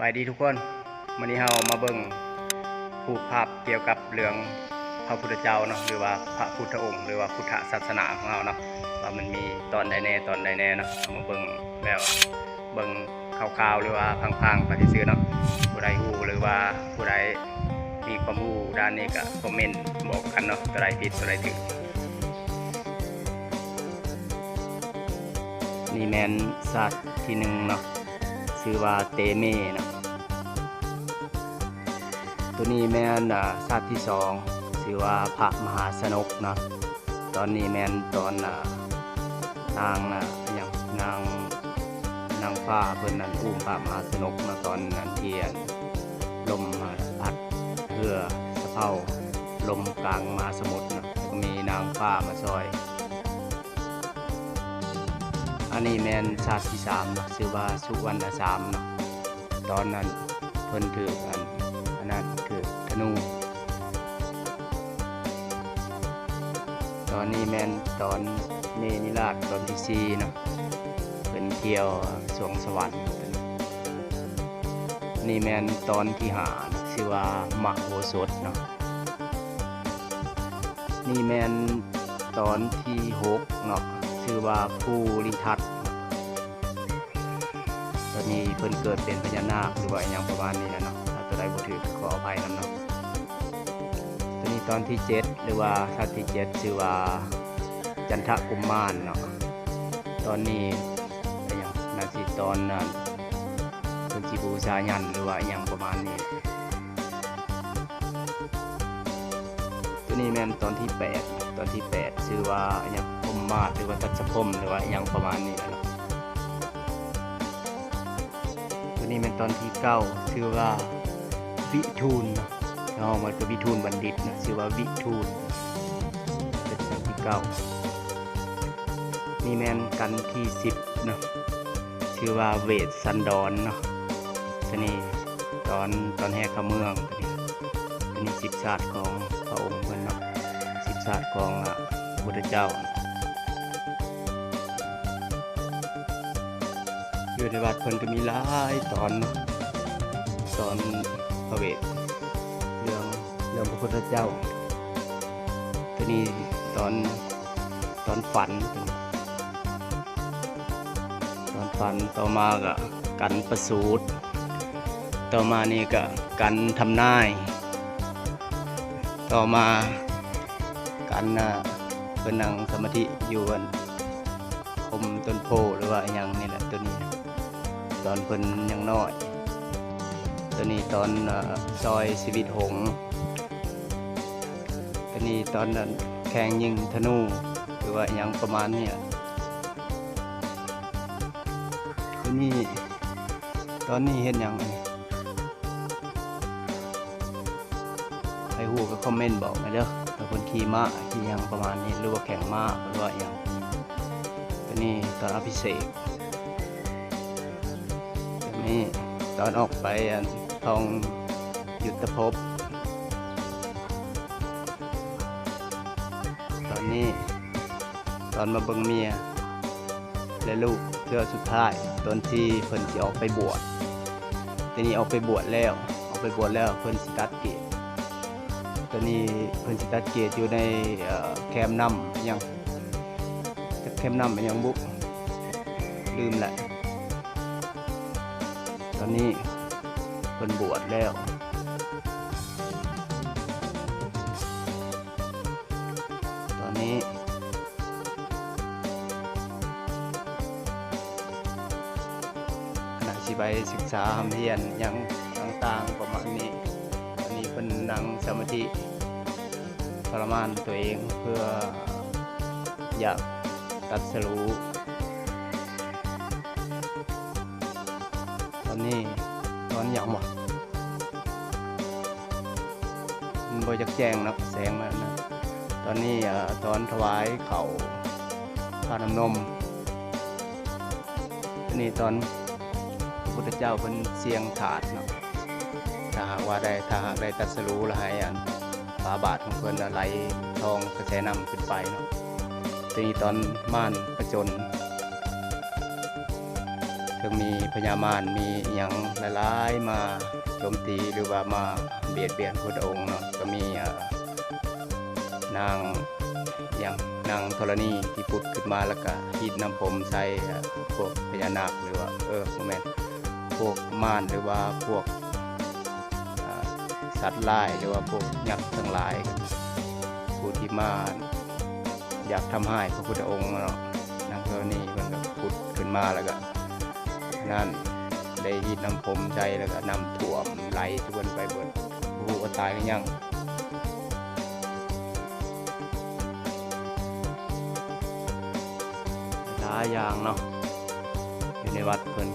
ບາຍດີທຸກຄົນ, ມື້ນີ້ເຮົາມາເບິ່ງຮູບພາບກ່ຽວກັບເລື່ອງພະພຸດທະເຈົ້າເນາະ ຫຼືວ່າພະພຸດທະອົງ ຫຼືວ່າພຸດທະສາສະໜາຂອງເຮົາເນາະ ວ່າມັນມີຕອນໃດແດ່ ຕອນໃດແດ່ເນາະ. ເຮົາມາເບິ່ງແບບວ່າ ເບິ່ງຄ່າວໆ ຫຼືວ່າພັງໆ ໄປຊື່ໆເນາະ. ຜູ້ໃດຮູ້ ຫຼືວ່າຜູ້ໃດມີຄວາມຮູ້ດ້ານນີ້ກໍຄອມເມັນບອກກັນເນາະ, ຕົວໃດຜິດ ຕົວໃດຖືກ. ນີ້ແມ່ນຊາດທີໜຶ່ງເນາະ ຊື່ວ່າເຕເມເນາະ. ໂຕນີ້ແມ່ນ ອາ ຊາດທີສອງ ຊື່ວ່າພະມະຫາຊະນົກເນາະ. ຕອນນີ້ແມ່ນຕອນ ອາ ນາງ ອາ ຫຍັງ ນາງ ນາງຟ້າເພິ່ນນັ້ນອຸ້ມພະມະຫາຊະນົກເນາະ ຕອນນັ້ນທີ່ ອາ ລົມ ອາ ພັດເຮືອສະເພົາ ລົມກາງມະຫາສະໝຸດເນາະ, ກໍມີນາງຟ້າມາຊ່ອຍ. ອັນນີ້ແມ່ນຊາດທີສາມເນາະ ຊື່ວ່າສຸວັນນະສາມເນາະ. ຕອນນັ້ນເພິ່ນຖືກອັນ ອັນນັ້ນ ຖືກທະນູ. ຕອນນີ້ແມ່ນຕອນເນມິລາດ ຕອນທີສີ່ເນາະ, ເພິ່ນທ່ຽວສວງສະຫວັນ. ນີ້ແມ່ນຕອນທີຫ້າເນາະ ຊື່ວ່າມະໂຫສົດເນາະ. ນີ້ແມ່ນຕອນທີຫົກເນາະ ຊື່ວ່າພູລິທັດ. ຕອນນີ້ເພິ່ນເກີດເປັນພະຍານາກ ຫຼືວ່າອີ່ຫຍັງປະມານນີ້ແຫຼະເນາະ, ຖ້າຕົວໃດບໍ່ຖືກກໍຂໍອະໄພນຳເນາະ. ຕອນນີ້ຕອນທີເຈັດ ຫຼືວ່າຊາດທີເຈັດ ຊື່ວ່າຈັນທະກຸມມານເນາະ. ຕອນນີ້ ອີ່ຫຍັງ ໜ້າຊິຕອນນັ້ນ ເພິ່ນຊິບູຊາຍັນ ຫຼືວ່າອີ່ຫຍັງປະມານນີ້. ໂຕນີ້ແມ່ນຕອນທີແປດ, ຕອນທີແປດ ຊື່ວ່າອີ່ຫຍັງ ພົມມາດ ຫຼືວ່າຕັດສະພົມ ຫຼືວ່າອີ່ຫຍັງປະມານນີ້ແຫຼະເນາະ. ໂຕນີ້ແມ່ນຕອນທີເກົ້າ ຊື່ວ່າວິທູນເນາະ, ເຮົາເອີ້ນວ່າວິທູນບັນດິດເນາະ, ຊື່ວ່າວິທູນ ເປັນຕອນທີເກົ້າ. ນີ້ແມ່ນກັນທີສິບເນາະ, ຊື່ວ່າເວດສັນດອນເນາະ. ໂຕນີ້ຕອນ ຕອນແຫ່ເຂົ້າເມືອງ, ໂຕນີ້ສິບຊາດຂອງພະອົງເພິ່ນເນາະ, ສິບຊາດຂອງ ອາ ພະພຸດທະເຈົ້າ. ຢູ່ໃນວັດເພິ່ນກໍມີຫຼາຍຕອນເນາະ, ຕອນພະເວດ ເລື່ອງ ເລື່ອງພະພຸດທະເຈົ້າ. ໂຕນີ້ຕອນ ຕອນຝັນ ຕອນຝັນ, ຕໍ່ມາກໍກັນປະສູດ, ຕໍ່ມານີ້ກໍກັນທຳນາຍ, ຕໍ່ມາກັນ ອາ ເພິ່ນນັ່ງສະມາທິຢູ່ອັນ ພົມຕົ້ນໂພ ຫຼືວ່າອີ່ຫຍັງນີ້ແຫຼະ. ໂຕນີ້ຕອນເພິ່ນຍັງນ້ອຍ, ໂຕນີ້ຕອນ ເອີ ຊ່ອຍຊີວິດຫົງ, ໂຕນີ້ຕອນນັ້ນແຂ່ງຍິງທະນູ ຫຼືວ່າອີ່ຫຍັງປະມານນີ້. ໂຕນີ້ ຕອນນີ້ເຮັດຫຍັງ? ໃຜຮູ້ກໍຄອມເມັນບອກແດ່ເດີ ວ່າເພິ່ນຂີ່ມ້າຂີ່ຫຍັງປະມານນີ້ ຫຼືວ່າແຂ່ງມ້າ ເພິ່ນວ່າອີ່ຫຍັງ. ໂຕນີ້ຕອນອະພິເສກ, ໂຕນີ້ຕອນອອກໄປອັນທ່ອງຍຸດທະພົບ, ຕອນນີ້ ຕອນມາເບິ່ງເມຍ ແລະ ລູກເທື່ອສຸດທ້າຍ ຕອນທີ່ເພິ່ນຊິອອກໄປບວດ. ໂຕນີ້ອອກໄປບວດແລ້ວ, ອອກໄປບວດແລ້ວເພິ່ນຊິຕັດເກດ. ໂຕນີ້ເພິ່ນຊິຕັດເກດຢູ່ໃນ ເອີ ແຄມນ້ຳຫຍັງ ຈັກແຄມນ້ຳຫຍັງບຸ ລືມແຫຼະ. ຕອນນີ້ເພິ່ນບວດແລ້ວ. ຕອນນີ້ ຂະນະຊິໄປສຶກສາຮ່ຳຮຽນຫຍັງຕ່າງໆປະມານນີ້. ຕອນນີ້ເພິ່ນນັ່ງສະມາທິທໍລະມານຕົວເອງ ເພື່ອຢາກຕັດສະຮູ້. ຕອນນີ້ຕອນຫຍັງຫວະ? ມັນບໍ່ຢາກແຈ້ງເນາະ ແສງມັນນະ. ຕອນນີ້ ເອີ ຕອນຖວາຍເຂົ້າ ທາດນ້ຳນົມ. ຕອນນີ້ຕອນພະພຸດທະເຈົ້າເພິ່ນສ່ຽງທາດເນາະ, ຖ້າຫາກວ່າໄດ້ ຖ້າຫາກໄດ້ຕັດສະຮູ້ລະໃຫ້ອັນ ຝາບາດຂອງເພິ່ນນະໄຫຼທອງກະແສນ້ຳຂຶ້ນໄປເນາະ. ໂຕນີ້ຕອນມານຜະຈົນ. ເຊິ່ງມີພະຍາມານ ມີອີ່ຫຍັງຫຼາຍໆ ມາໂຈມຕີ ຫຼືວ່າມາບຽດບຽນພຸດທະອົງເນາະ. ກໍມີ ເອີ ນາງ ອີ່ຫຍັງ ນາງທໍລະນີ ທີ່ຜຸດຂຶ້ນມາ ແລ້ວກໍຮີດນ້ຳພົມໃສ່ ເອີ ພວກພະຍານາກ ຫຼືວ່າ ເອີ ບໍ່ແມ່ນ ພວກມານ ຫຼືວ່າພວກ ເອີ ສັດຮ້າຍ ຫຼືວ່າພວກຍັກທັງຫຼາຍ ຜູ້ທີ່ມາຢາກທຳຮ້າຍພະພຸດທະອົງເນາະ. ນາງທໍລະນີເພິ່ນກໍຜຸດຂຶ້ນມາ ແລ້ວກໍນັ້ນ ໄດ້ຮີດນ້ຳພົມໃສ່ ແລ້ວກໍນ້ຳຖ້ວມໄຫຼຊະເພິ່ນໄປເບິດ ບໍ່ຮູ້ວ່າຕາຍຫຼືຍັງ. ຫຼາຍຢ່າງເນາະ ຢູ່ໃນວັດເພິ່ນ.